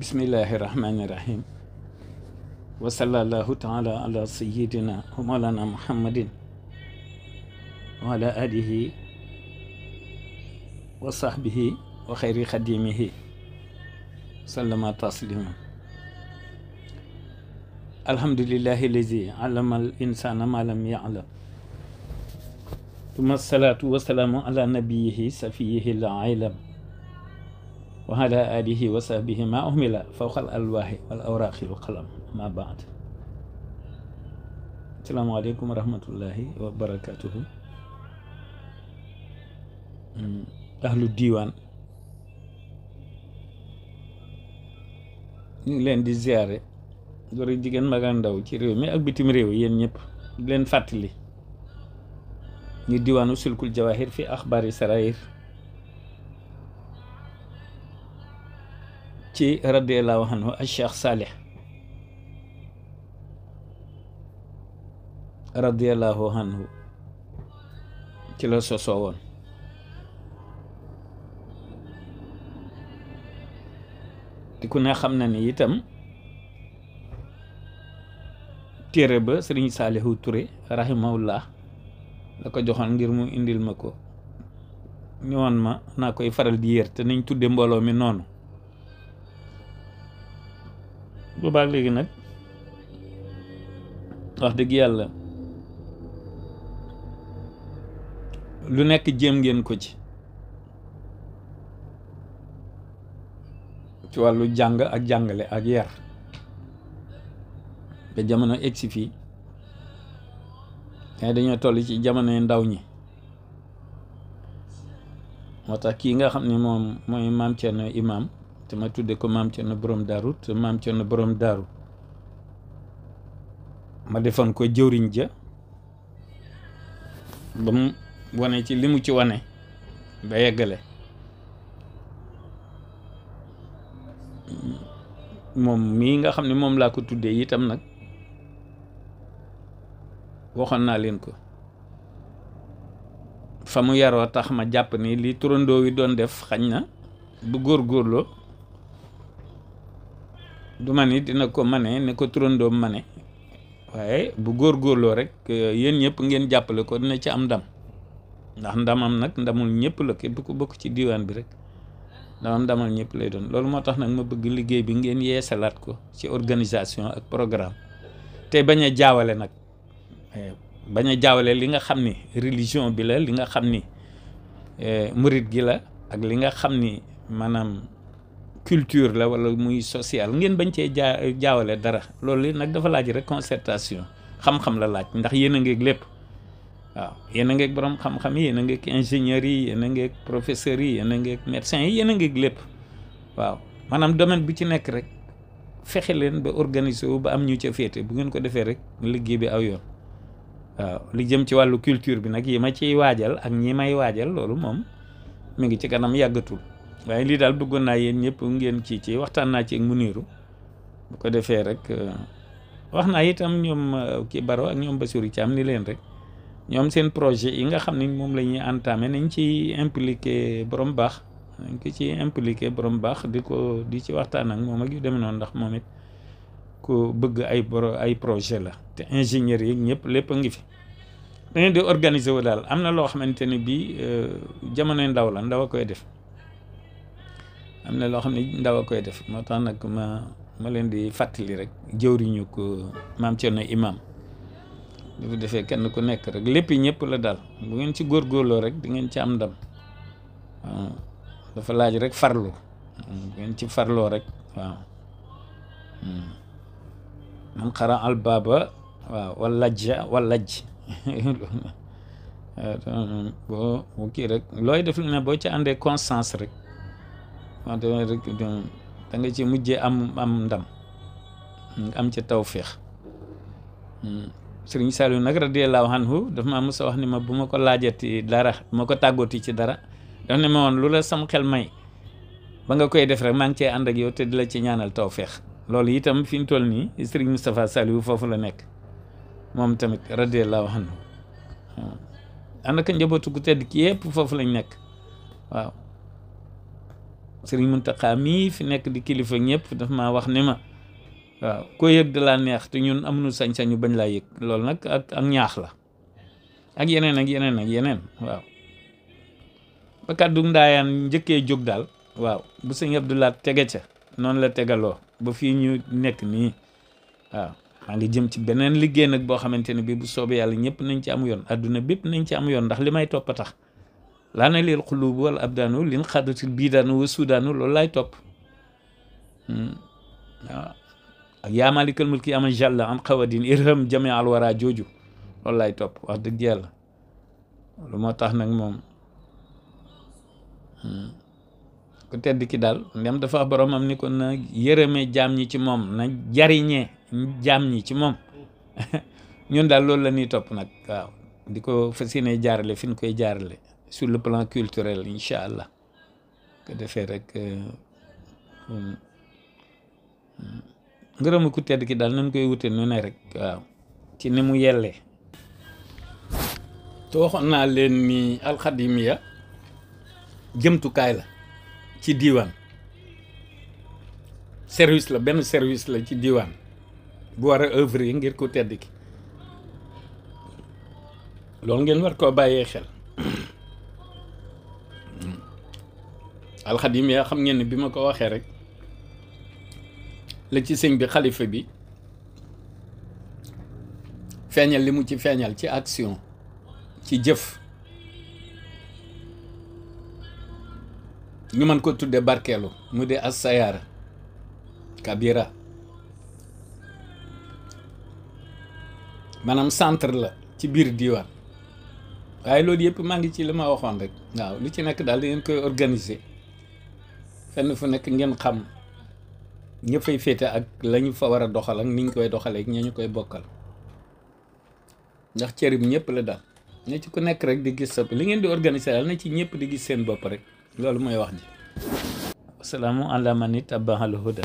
bismillahi rahmani rahim wa sallallahu taala ala sayidina wa mawlana muhammadin wa ala alihi wa sahbihi wa xayri xadimihi sallama taslima alhamdulillahi lazi allama al insana ma lam ya'lam tuma salatu wa salaamu ala nabiyihi safiyihi la ilam wa ala alihi wa sahbihi ma uhmila fawqal alwaahi wal awraaqi wal qalam ma baad. asalaamaaleykum wa rahmatullahi wa barakatuhu. ahlu diiwaan ñu ngi leen di ziare góor ak jigéen mag ak ndaw ci réew mi ak bitim réew yéen ñëpp di leen fàttali ñu diwaanu sulkul jawahir fi axbaari sarair ci radiallahu anhu al cheikh Salih radiallahu anhu ci la sosoo woon di ku ne xam na ni itam téere ba sëriñ Saalihu Ture rahimahullah la ko joxoon ngir mu indil ma ko ñëwoon ma naa koy faral di yër te nañ tudde mbooloo mi noonu boobaa léegi nag wax dëgg yàlla lu nekk jéem ngeen ko ci wàllu jàng ak jàngale ak yar ba jamono egsi fii mais dañoo toll ci jamonoy ndaw ñi moo tax kii nga xam ne moom mooy maam Thierno Imam te ma tudde ko maam Thierno borom daaru te maam Thierno borom daaru ma defoon ko jëwriñ ja ba mu wane ci li mu ci wane ba yeggale moom mii nga xam ne moom laa ko tuddee itam nag waxoon naa leen ko fa mu yaroo tax ma jàpp ni li turandoo wi doon def xañ na bu góorgóorloo du ma ni dina ko mane ne ko turandoom mane waaye bu góorgóorloo rek yéen ñëpp ngeen jàppale ko dina ci am ndam ndax ndamam nag ndamul ñëpp la képp ku bokk ci diiwaan bi rek ndamal ñëpp lay doon loolu moo tax nag ma bëgg liggéey bi ngeen yeesalaat ko ci organisation ak programme te bañ a jaawale nag bañ a jaawale li nga xam ni religion bi la li nga xam ni murit gi la ak li nga xam ni maanaam culture la wala muy social ngeen bañ cee jaawale dara loolu nag dafa laaj rek concertation xam-xam la laaj ndax yéen a ngeeg lépp waaw yéen a ngeeg borom xam-xam yi yéen a ngeeg ingénieurs yi yéen a ngeeg professeurs yi yéen a ngeeg médecins yi yéen a ngeeg lépp waaw maanaam domaine bu ci nekk rek fexe leen ba organiser wu ba am ñu ca féete bu ngeen ko defee rek liggéey bi aw yoon waaw li jëm ci wàllu culture bi nag yi ma ciy waajal ak ñi may waajal loolu moom mi ngi ci kanam yàggatul waaye lii daal bëggoon naa yéen ñëpp ngeen ci waxtaan naa ci ak Muniru bu ko defee rek wax naa itam ñoom kii Baro ak ñoom Bassirou Thiam ni leen rek ñoom seen projet yi nga xam ne moom la ñuy entamé nañ ci impliqué borom baax nañ ko ci impliqué borom baax di ci waxtaan ak moom ak yu demee noonu ndax moom it ku bëgg ay projet la te ingénieurs yi ñëpp lépp a ngi fi da ngeen di organiser wu daal am na loo xamante ne bii jamonoy ndaw la ndaw a koy def am na loo xam ne ndaw a koy def moo tax nag ma leen di fàttali rek jëwriñu ko maam Thierno Imam bu defee kenn ku nekk rek lépp ñëpp la daal bu ngeen ci góorgóorloo rek di ngeen ci am ndam waaw dafa laaj rek farlu bu ngeen ci farloo rek waaw man xara al baba waaw wal lajj boo kii rek looy def lu ne boo ci àndee constance rek wante rek da nga ci mujjee am ndam am ci tawféex Sëriñ Saliou nag radiyallahu anhu dafa ma mos a wax ni ma bu ma ko laajati dara bu ma ko tàggooti ci dara daf ne ma woon lu la sam xel may ba nga koy def rek maa ngi cee ànd ak yow te di la ci ñaanal tawféex loolu itam fi ñu toll nii Sëriñ Moustapha Saliou foofu la nekk moom tamit radiyallahu anhu waaw ànd ak njabootu ku tedd ki yëpp foofu lañ nekk waaw Sëriñ Muntaxa mii fi nekk di kilifa ñëpp daf maa wax ni ma waaw ko yëg da laa neex te ñun amuñu sañ-sañu bañ laa yëg loolu nag ak ñaax la ak yeneen ak yeneen ak yeneen waaw ba kàddu ndaayaan njëkkee jóg daal waaw bu sëñ Abdoulaye tege ca noonu la tegaloo ba fii ñu nekk nii waaw maa ngi jëm ci beneen liggéey nag boo xamante ne bii bu soobee yàlla ñëpp nañ ci am yoon adduna bépp nañ ci am yoon ndax li may topp a tax laa na lil xuluub wal abdaanu lin xadatil biidaanu wa suudaanu loolu laay topp waaw ak yaa maalikal mulki ama jàlla am xawadin irham jami al wara jooju loolu laay topp wax dëgg yàlla lu moo tax nag moom ku tedd ki daal ndem dafa boromam ni ko na yërëme jaam ñi ci moom na jariñee jaam ñi ci moom ñun daal loolu la ñuy topp nag waaw di ko fas yéene jaarale fi ñu koy jaarale sur le plan culturel incha allah ko defee rek ngërëmu ku tedd ki daal nañ koy wute nu ne rek waaw ci ni mu yellee te waxoon naa leen ni alxadimiya jëmtukaay la ci diiwaan service la benn service la ci diiwaan bu war a œuvre ngir ku tedd ki loolu ngeen war koo bàyyee xel alxadimiya xam ngeen ne bi ma ko waxee rek la ci sëñ bi xalifa bi feeñal li mu ci feeñal ci action ci jëf ñu mën ko tudde barkeelu mu de as sayaara kabira maanaam centre la ci biir diiwaan waaye loolu yëpp maa ngi ci li ma waxoon rek waaw lu ci nekk daal di ngeen koy organiser fenn fu nekk ngeen xam ña fay féete ak lañu fa war a doxal ak niñ koy doxalee ak ña ñu koy bokkal ndax cërim ñëpp la daal ne ci ku nekk rek di gis sa li ngeen di organiser daal na ci ñëpp di gis seen bopp rek loolu mooy wax ji. asalaamu ala man ittabaal huda